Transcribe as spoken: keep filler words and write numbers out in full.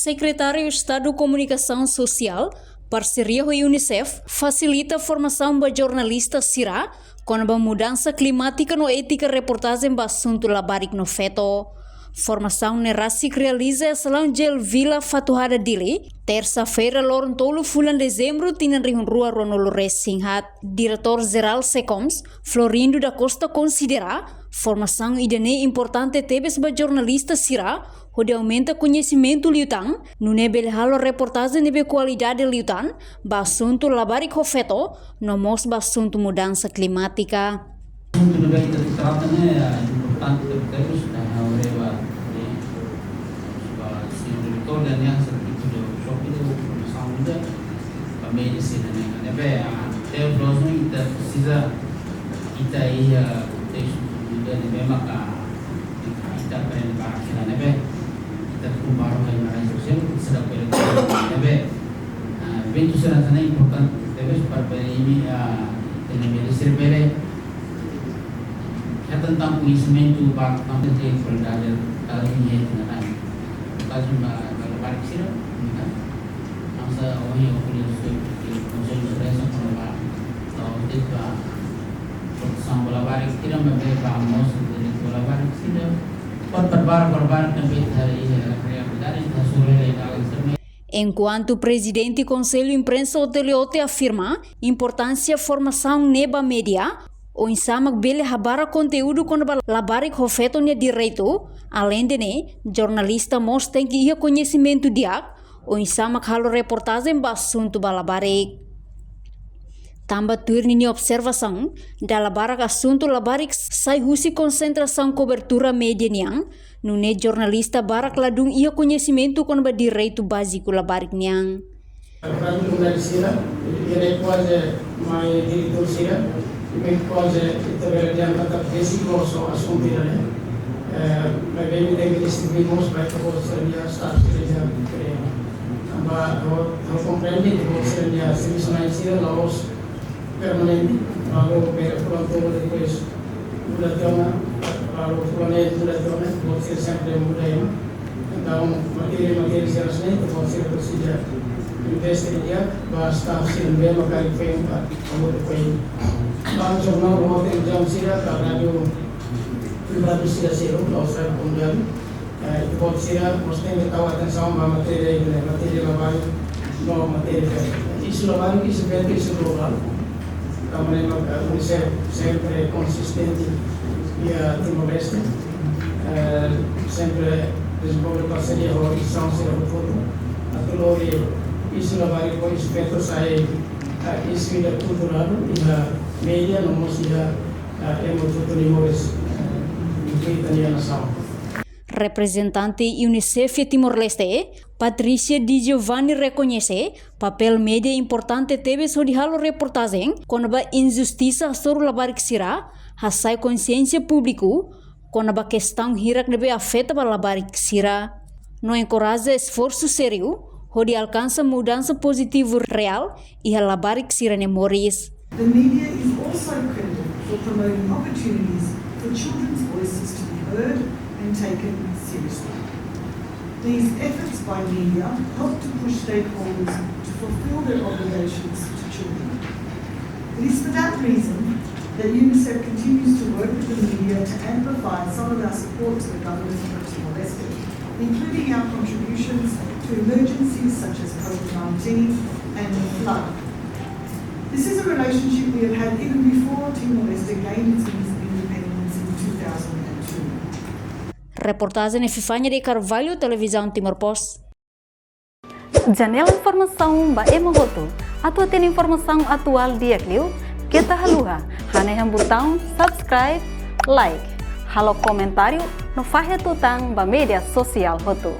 Sekretáriu Estadu Komunikasaun Sosiál, parseria ho UNICEF, fasilita formasaun ba jornalista sira kona-ba mudansa klimátika no étika reportajen ba asuntu labarik no feto. Formasaun ne'e rasik realiza iha Salaun Jail Villa, Fatuhada, Dili, tersa-feira, loron tolu fulan Dezembru, tinan rihun rua ruanulu resin haat. Diretór Jerál SEKOMS, Florindo da Costa, konsidera formasaun ida-ne'e importante tebes ba jornalista sira, hodi aumenta koñesimentu liután, nune'e bele halo reportajen ne'ebé kualidade liután ba asuntu labarik ho feto, no mós ba asuntu mudansa klimátika. Asuntu ne'ebé ita trata ne'e, ah, importante tebes, ah, ha'u haree ba, eh, ba señór diretór, dan yang satu itu dia workshop itu, formasaun ida ba média sira-ne'e, ne'ebé, ah, tebes loos ita presiza, ita iha kontestu ida ne'ebé maka ita aprende barak sira ne'ebé, ita kumpara ho ema lain sosiál, ita sedang bele ne'ebé. Ah, eventu sira-ne'e importante tebes para bele imi, ah, ita-nia média sira bele hetan tan koñesimentu ba tantu de kualidade, tal imi hetan tan. Kazu ba, ba labarik sira, entaun, hanesan ohin ha'u ko'alia, Konsellu Imprensa kona-ba, tau, ba protesaun ba labarik sira, maibé ba mós direitu ba labarik sira. Kona-ba labarik, labarik ne'ebé ita haree iha realidade, ita hasoru iha realidade sira-ne'e. Enkuantu Prezidente Konsellu Imprensa, Otélio Ote, afirma importánsia formasaun ne'e ba média, oinsá mak bele habarak konteúdu kona-ba labarik ho feto nia direitu, aleinde ne'e, jornalista mós tenke iha koñesimentu di'ak, oinsá mak halo reportajen ba asuntu ba labarik. Tanba tuir ninia observasaun, dala barak asuntu labarik sai husi konsentrasaun kobertura média nian, nune'e jornalista barak ladún iha koñesimentu kona-ba direitu báziku labarik nian. Para komunidade sira, ita kuaze mai direitu sira, ita kuaze ita bele di'ak katak desi koso asuntu ida-ne'e. Eh, maibé ita tenke distribui mós ba ita-boot sira-nia staff sira iha Krea. Tanba ha'u, ha'u komprende ita-boot sira-nia servisu-na'in sira la'ós permanente, balu bele fulan tolu depois muda tiha ona, balu fulan neen muda tiha ona, ita-boot sira sempre muda ema. Entaun, matéria, matéria sira-ne'e, ita-boot sira presiza investe di'ak ba staff sira ne'ebé mak karik foin ba, ba muda foin. Ba jornál, ba televizaun sira, ba rádiu, rádiu sira seluk, la'ós rádiu komunitáriu. Eh, ita-boot sira mós tenke tau atensaun ba matéria ida-ne'e, matéria labarik no matéria feto. Isu labarik, isu feto, isu globál. Tanba ne'e mak UNICEF sempre konsistente iha Timor-Leste. Eh, sempre dezenvolve parseria ho instituisaun sira hotu-hotu atu lori isu labarik ho isu feto sai, eh, isu ida kulturál iha média no mós iha, eh, ema hotu-hotu nia moris, eh, iha ita-nia nasaun. Reprezentante UNICEF iha Timor-Leste, Patricia Di Giovanni, rekoñese papél média importante tebes hodi halo reportajen kona-ba injustisa hasoru labarik sira, hasa'e konsiénsia públiku kona-ba kestaun hirak ne'ebé afeta ba labarik sira, no enkoraja esforsu sériu hodi alkansa mudansa pozitivu reál iha labarik sira-nia moris. The media is also credited for promoting opportunities for children's voices to be heard and taken seriously. These efforts by media help to push stakeholders to fulfill their obligations to children. It is for that reason that UNICEF continues to work with the media to amplify some of our support to the government of Timor-Leste, including our contributions to emergencies such as COVID nineteen and the flood. This is a relationship we have had even before Timor-Leste gained its independence in two thousand and two. Reportajen Epifania de Carvalho, Televizaun Timor Post. Janela informasaun ba ema hotu. Atu hatene informasaun atuál di'ak liu, keta haluha hanehan butaun subscribe, like, halo komentáriu no fahe tutan ba média sosiál hotu.